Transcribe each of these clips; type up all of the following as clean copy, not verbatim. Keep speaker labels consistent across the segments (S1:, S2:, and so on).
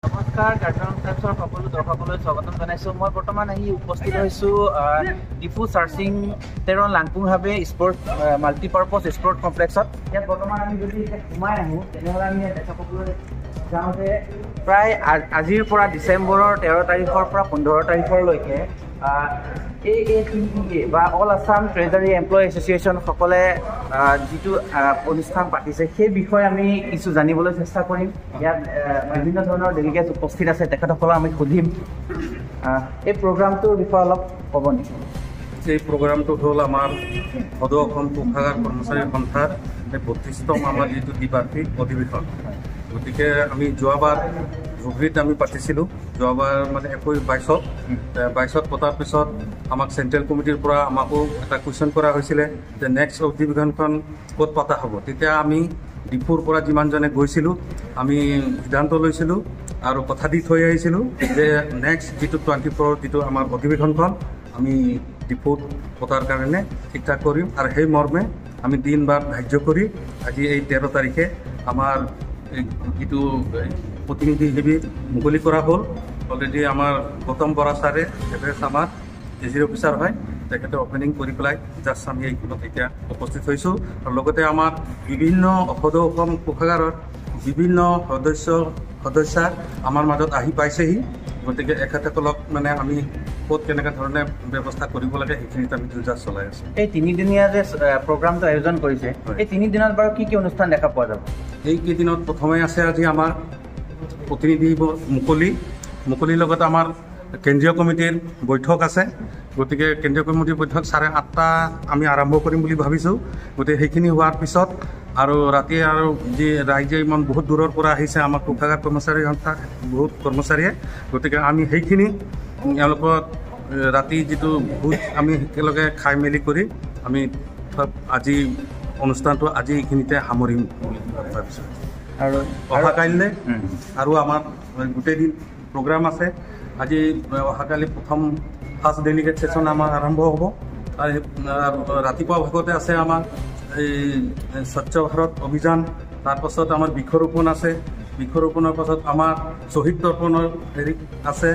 S1: নমস্কাৰ, কাৰ্বি আংলং টাইমছৰ সকলো দৰ্শকলৈ স্বাগতম জনাইছোঁ। মই বৰ্তমান আহি উপস্থিত হৈছোঁ Diphu searching Teron লাংপুংহাবে sport multipurpose sport কমপ্লেক্সত। ইয়াত বৰ্তমান আমি যদি এতিয়া সোমাই আহোঁ, তেনেহ'লে আমি ইয়াত দেখা পাবলৈ যাওঁ যে প্ৰায় আজিৰ পৰা ডিচেম্বৰৰ 13 তাৰিখৰ পৰা 15 তাৰিখৰলৈকে এএটিএ বা অল আছাম ট্ৰেজাৰী এমপ্লয় এছ'চিয়েশ্যনসকলে যিটো অনুষ্ঠান পাতিছে, সেই বিষয়ে আমি কিছু জানিবলৈ চেষ্টা কৰিম। ইয়াত বিভিন্ন ধৰণৰ ডেলিগেট উপস্থিত আছে, তেখেতসকলক আমি সুধিম। এই প্ৰগ্ৰামটোৰ বিষয়ে অলপ ক'ব নেকি?
S2: এই প্ৰগ্ৰামটো হ'ল আমাৰ সদৌ অসম কোষাগাৰ কৰ্মচাৰী সন্থাৰ এই 32তম আমাৰ যিটো দ্বিবাৰ্ষিক অধিৱেশন। গতিকে আমি যোৱাবাৰ ধুবুৰীত আমি পাতিছিলোঁ, যোৱাবাৰ মানে 21 22ত। 22ত পতাৰ পিছত আমাক চেণ্ট্ৰেল কমিটিৰ পৰা আমাকো এটা কুৱেশ্যন কৰা হৈছিলে যে নেক্সট অধিৱেশনখন ক'ত পতা হ'ব। তেতিয়া আমি ডিফুৰ পৰা যিমানজনে গৈছিলোঁ, আমি সিদ্ধান্ত লৈছিলোঁ আৰু কথা দি থৈ আহিছিলোঁ যে নেক্সট যিটো 24 যিটো আমাৰ অধিৱেশনখন আমি ডিফুত পতাৰ কাৰণে ঠিক ঠাক কৰিম। আৰু সেই মৰ্মে আমি দিন বাৰ ধাৰ্য কৰি আজি এই 13 তাৰিখে আমাৰ এই যিটো প্ৰতিনিধি শিবিৰ মুকলি কৰা হ'ল। অলৰেডি আমাৰ গৌতম বৰা ছাৰে, এফ আমাৰ ট্ৰেজাৰী অফিচাৰ হয়, তেখেতে অপেনিং কৰি পেলাই জাষ্ট আমি এইখনত এতিয়া উপস্থিত হৈছোঁ। আৰু লগতে আমাৰ বিভিন্ন সদৌ অসম কোষাগাৰৰ বিভিন্ন সদস্য সদস্যা আমাৰ মাজত আহি পাইছেহি। গতিকে এখেতসকলক মানে আমি ক'ত কেনেকুৱা ধৰণে ব্যৱস্থা কৰিব লাগে, সেইখিনিত আমি যো-জা চলাই আছোঁ।
S1: এই তিনিদিনীয়া যে প্ৰগ্ৰামটো আয়োজন কৰিছে, এই তিনিদিনত বাৰু কি কি অনুষ্ঠান দেখা পোৱা যাব?
S2: এইকেইদিনত প্ৰথমে আছে আজি আমাৰ প্ৰতিনিধি মুকলি, মুকলিৰ লগত আমাৰ কেন্দ্ৰীয় কমিটিৰ বৈঠক আছে। গতিকে কেন্দ্ৰীয় কমিটিৰ বৈঠক 8:30 আমি আৰম্ভ কৰিম বুলি ভাবিছোঁ। গতিকে সেইখিনি হোৱাৰ পিছত আৰু ৰাতি আৰু যি ৰাইজে ইমান বহুত দূৰৰ পৰা আহিছে, আমাৰ কোষাগাৰ কৰ্মচাৰী সন্থাৰ বহুত কৰ্মচাৰীয়ে, গতিকে আমি সেইখিনি এওঁলোকক ৰাতি যিটো ভোজ আমি একেলগে খাই মেলি কৰি আমি আজি অনুষ্ঠানটো আজি এইখিনিতে সামৰিম বুলি ভাবিছোঁ।
S1: আৰু
S2: অহাকাইলৈ আৰু আমাৰ গোটেই দিন প্ৰগ্ৰাম আছে। আজি অহাকালি প্ৰথম ফাৰ্ষ্ট ডেলিগেট ছেশ্যন আমাৰ আৰম্ভ হ'ব। আৰু ৰাতিপুৱা ভাগতে আছে আমাৰ এই স্বচ্ছ ভাৰত অভিযান, তাৰপাছত আমাৰ বৃক্ষৰোপণ আছে, বৃক্ষৰোপণৰ পাছত আমাৰ শ্বহীদ তৰ্পণৰ হেৰি আছে।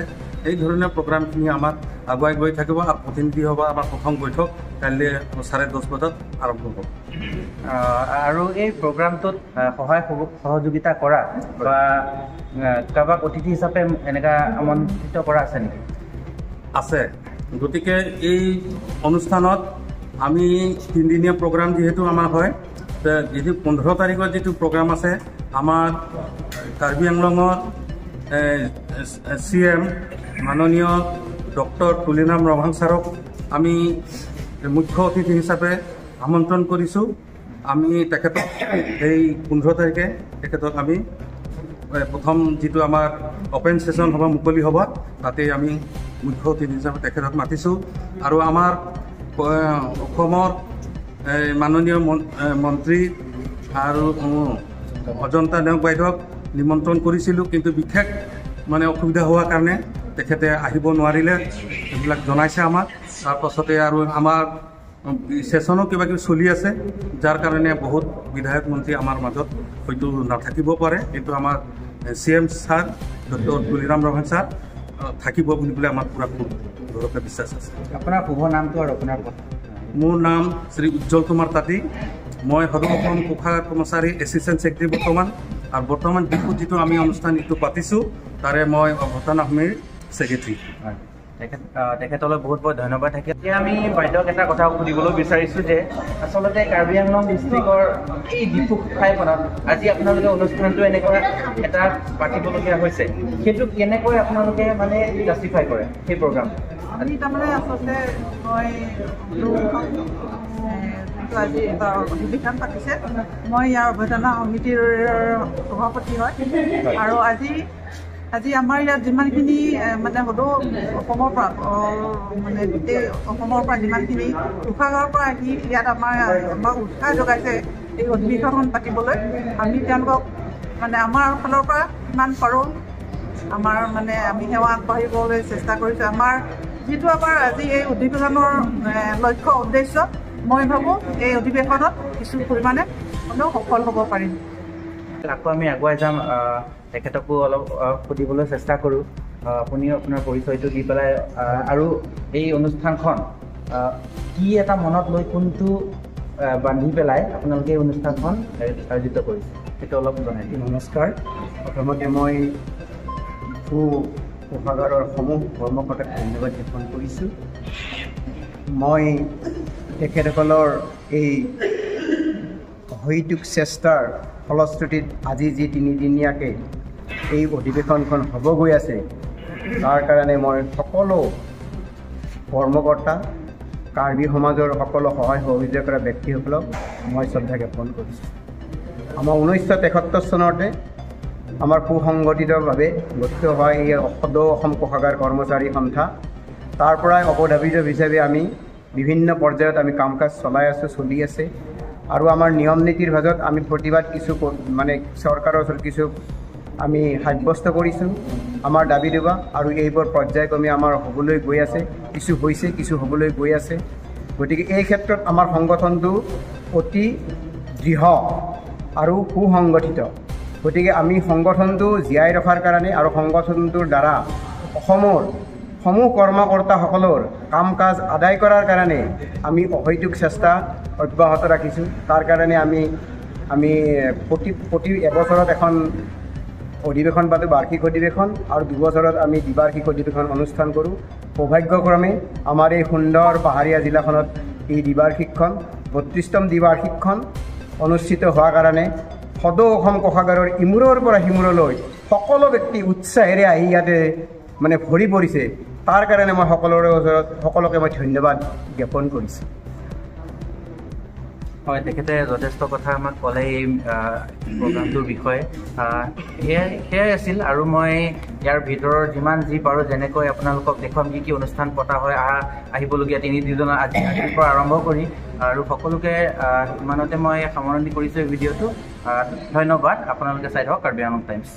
S2: এই ধৰণে প্ৰগ্ৰামখিনি আমাৰ আগুৱাই গৈ থাকিব। আৰু প্ৰতিনিধি সভা আমাৰ প্ৰথম বৈঠক কাইলৈ 10:30 বজাত আৰম্ভ হ'ব।
S1: আৰু এই প্ৰগ্ৰামটোত সহায় সহযোগিতা কৰা বা কাৰোবাক অতিথি হিচাপে এনেকুৱা আমন্ত্ৰিত কৰা আছে নেকি?
S2: আছে। গতিকে এই অনুষ্ঠানত আমি তিনিদিনীয়া প্ৰগ্ৰাম যিহেতু আমাৰ হয়, যিটো 15 তাৰিখৰ যিটো প্ৰগ্ৰাম আছে, আমাৰ কাৰ্বি আংলঙৰ চি এম মাননীয় ডক্টৰ তুলিৰাম ৰংহাং ছাৰক আমি মুখ্য অতিথি হিচাপে আমন্ত্ৰণ কৰিছোঁ। আমি তেখেতক এই 15 তাৰিখে তেখেতক আমি প্ৰথম যিটো আমাৰ অ'পেন ছেশ্যন হ'ব, মুকলি হ'ব, তাতেই আমি মুখ্য অতিথি হিচাপে তেখেতক মাতিছোঁ। আৰু আমাৰ অসমৰ মাননীয় মন্ত্ৰী আৰু অজন্তা নেওগ বাইদেউক নিমন্ত্ৰণ কৰিছিলোঁ, কিন্তু বিশেষ মানে অসুবিধা হোৱাৰ কাৰণে তেখেতে আহিব নোৱাৰিলে, এইবিলাক জনাইছে আমাক। তাৰপাছতে আৰু আমাৰ ছেশ্যনো কিবা কিবি চলি আছে, যাৰ কাৰণে বহুত বিধায়ক মন্ত্ৰী আমাৰ মাজত হয়তো নাথাকিব পাৰে, কিন্তু আমাৰ C M sir doctor Tuliram Ronghang sir থাকিব বুলি পেলাই আমাৰ পূৰা খুব ঘৰতে বিশ্বাস আছে।
S1: আপোনাৰ শুভ নামটো আৰু আপোনাৰ কথা?
S2: মোৰ নাম শ্ৰী উজ্জ্বল কুমাৰ তাঁতী। মই সদৌ অসম কোষাগাৰ কৰ্মচাৰী এছিষ্টেণ্ট ছেক্ৰেটাৰী বৰ্তমান, আৰু বৰ্তমান ডিফুত যিটো আমি অনুষ্ঠান যিটো পাতিছোঁ, তাৰে মই অভ্যৰ্থনা সমিতিৰ ছেক্ৰেটাৰী।
S1: হয়, তেখেতলৈ বহুত বহুত ধন্যবাদ থাকিল। এতিয়া আমি বাইদেউক এটা কথা সুধিবলৈ বিচাৰিছোঁ যে আচলতে কাৰ্বি আংলং ডিষ্ট্ৰিক্টৰ এই ডিফু ঠাইখনত আজি আপোনালোকে অনুষ্ঠানটো এনেকুৱা এটা পাতিবলগীয়া হৈছে, সেইটো কেনেকৈ আপোনালোকে মানে জাষ্টিফাই কৰে সেই প্ৰগ্ৰামটো?
S3: আমি তাৰমানে আচলতে মই যোনটো আজি অধিৱেশন পাতিছে, মই ইয়াৰ অভ্যৰ্থনা সমিতিৰ সভাপতি হয়। আৰু আজি আমাৰ ইয়াত যিমানখিনি মানে সদৌ অসমৰ পৰা, মানে গোটেই অসমৰ পৰা যিমানখিনি কোষাগাৰৰ পৰা আহি ইয়াত আমাক উৎসাহ যোগাইছে এই অধিৱেশনখন পাতিবলৈ, আমি তেওঁলোকক মানে আমাৰ ফালৰ পৰা কিমান পাৰোঁ আমাৰ মানে আমি সেৱা আগবাঢ়িবলৈ চেষ্টা কৰিছোঁ। আমাৰ যিটো আমাৰ আজি এই অধিৱেশনৰ লক্ষ্য উদ্দেশ্য, মই ভাবোঁ এই অধিৱেশনত কিছু পৰিমাণে হ'লেও সফল হ'ব পাৰিম।
S1: আকৌ আমি আগুৱাই যাম। তেখেতকো অলপ সুধিবলৈ চেষ্টা কৰোঁ। আপুনিও আপোনাৰ পৰিচয়টো দি পেলাই আৰু এই অনুষ্ঠানখন কি এটা মনত লৈ কোনটো বান্ধি পেলাই আপোনালোকে এই অনুষ্ঠানখন আয়োজিত কৰিছে সেইটো অলপ জনাই দিয়ক।
S4: নমস্কাৰ। প্ৰথমতে মই ডিফু কোষাগাৰৰ সমূহ কৰ্মকৰ্তাক ধন্যবাদ জ্ঞাপন কৰিছোঁ। মই তেখেতসকলৰ এই অহৈতুক চেষ্টাৰ ফলশ্ৰুতিত আজি যি তিনিদিনীয়াকৈ এই অধিৱেশনখন হ'ব গৈ আছে, তাৰ কাৰণে মই সকলো কৰ্মকৰ্তা, কাৰ্বি সমাজৰ সকলো সহায় সহযোগিতা কৰা ব্যক্তিসকলক মই শ্ৰদ্ধা জ্ঞাপন কৰিছোঁ। আমাৰ 1973 চনতে আমাৰ সুসংগঠিতভাৱে গঠিত হোৱা এই সদৌ অসম কোষাগাৰ কৰ্মচাৰী সন্থা, তাৰ পৰাই অৱধাবিত হিচাপে আমি বিভিন্ন পৰ্যায়ত আমি কাম কাজ চলাই আছোঁ, চলি আছে। আৰু আমাৰ নিয়ম নীতিৰ মাজত আমি প্ৰতিবাদ কিছু মানে চৰকাৰৰ ওচৰত কিছু আমি সাব্যস্ত কৰিছোঁ আমাৰ দাবী দেৱা, আৰু এইবোৰ পৰ্যায়ক্ৰমে আমাৰ হ'বলৈ গৈ আছে, কিছু হৈছে, কিছু হ'বলৈ গৈ আছে। গতিকে এই ক্ষেত্ৰত আমাৰ সংগঠনটো অতি দৃঢ় আৰু সুসংগঠিত। গতিকে আমি সংগঠনটো জীয়াই ৰখাৰ কাৰণে আৰু সংগঠনটোৰ দ্বাৰা অসমৰ সমূহ কৰ্মকৰ্তাসকলৰ কাম কাজ আদায় কৰাৰ কাৰণে আমি অহৈতুক চেষ্টা অব্যাহত ৰাখিছোঁ। তাৰ কাৰণে আমি আমি প্ৰতি প্ৰতি এবছৰত এখন অধিৱেশন পাতোঁ, বাৰ্ষিক অধিৱেশন, আৰু দুবছৰত আমি দ্বিবাৰ্ষিক অধিৱেশন অনুষ্ঠান কৰোঁ। সৌভাগ্যক্ৰমে আমাৰ এই সুন্দৰ পাহাৰীয়া জিলাখনত এই দ্বিবাৰ্ষিকখন 32তম দ্বিবাৰ্ষিকখন অনুষ্ঠিত হোৱাৰ কাৰণে সদৌ অসম কোষাগাৰৰ ইমূৰৰ পৰা সিমূৰলৈ সকলো ব্যক্তি উৎসাহেৰে আহি ইয়াতে মানে ভৰি পৰিছে। তাৰ কাৰণে মই সকলোৰে ওচৰত সকলোকে মই ধন্যবাদ জ্ঞাপন কৰিছোঁ।
S1: হয়, তেখেতে যথেষ্ট কথা আমাক ক'লে এই প্ৰগ্ৰামটোৰ বিষয়ে। সেয়াই আছিল। আৰু মই ইয়াৰ ভিতৰৰ যিমান যি পাৰোঁ যেনেকৈ আপোনালোকক দেখুৱাম কি কি অনুষ্ঠান পতা হয় আহিবলগীয়া তিনিদিনৰ আজিৰ পৰা আৰম্ভ কৰি, আৰু সকলোকে ইমানতে মই সামৰণি কৰিছোঁ এই ভিডিঅ'টো। ধন্যবাদ, আপোনালোকে চাই থাকক কাৰ্বি আংলং টাইমছ।